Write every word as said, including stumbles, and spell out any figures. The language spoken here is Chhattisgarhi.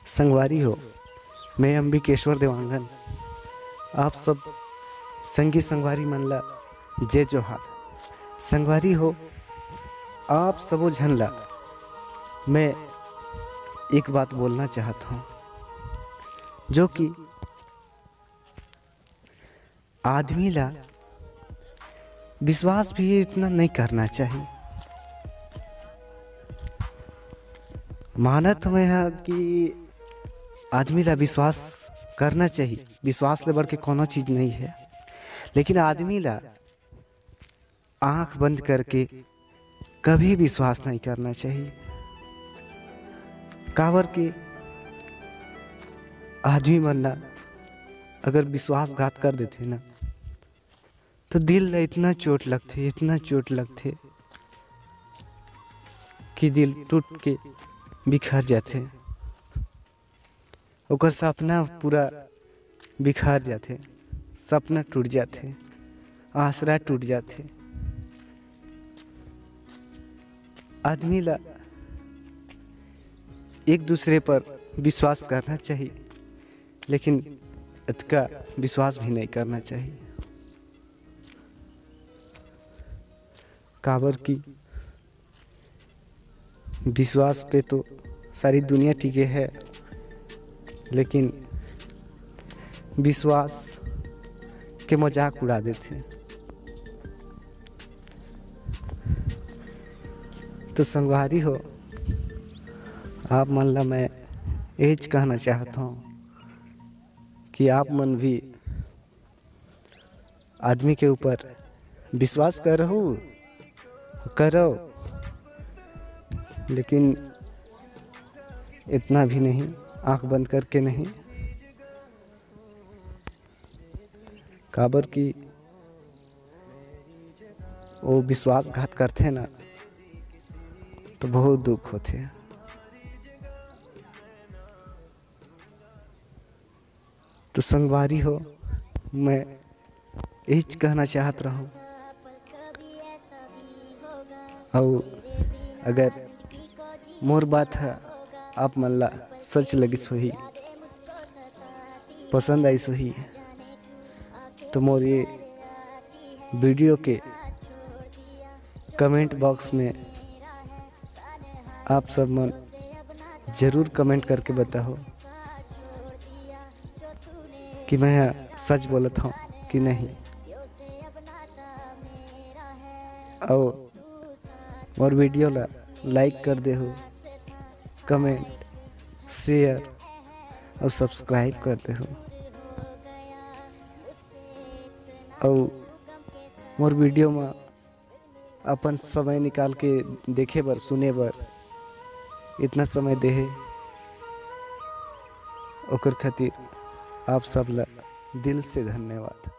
संगवारी हो, मैं अंबिकेश्वर देवांगन। आप सब संगी संगवारी मन ला जय जोहार। संगवारी हो, आप सबो झन ला मैं एक बात बोलना चाहत हूँ, जो कि आदमी ला विश्वास भी इतना नहीं करना चाहिए। मानत हूँ मैं ह कि आदमी ला विश्वास करना चाहिए, विश्वास ले बढ़ के कोनो चीज नहीं है, लेकिन आदमी ला आँख बंद करके कभी विश्वास नहीं करना चाहिए। काबर के आदमी मन ला अगर विश्वासघात कर देथे ना, तो दिल ला इतना चोट लगथे, इतना चोट लगथे कि दिल टूट के बिखर जाथे। ओकर सपना पूरा बिखर जाथे, सपना टूट जाथे, आसरा टूट जाथे। आदमी ला एक दूसरे पर विश्वास करना चाहिए, लेकिन अतका विश्वास भी नहीं करना चाहिए। काबर कि विश्वास पे तो सारी दुनिया टिके है, लेकिन विश्वास के मजाक उड़ा देथे। तो संगवारी हो, आप मन ला मैं यही कहना चाहता हूँ कि आप मन भी आदमी के ऊपर विश्वास करहु, करो, लेकिन इतना भी नहीं, आँख बंद करके नहीं। काबर कि वो विश्वासघात करथे ना, तो बहुत दुख होथे। तो संगवारी हो, मैं यही कहना चाहत रहूँ। अउ अगर मोर बात ह आप मन ला सच लगिस होही, पसंद आइस होही, तो मोर ये वीडियो के कमेंट बॉक्स में आप सब मन जरूर कमेंट करके बताओ कि मैं सच बोलत हूँ कि नहीं। अउ मोर वीडियो ला लाइक कर देहु, कमेंट, शेयर अउ सब्सक्राइब कर देहु। अउ मोर वीडियो में अपन समय निकाल के देखे बर, सुने बर इतना समय देहे, ओकर खातिर आप सब ला दिल से धन्यवाद।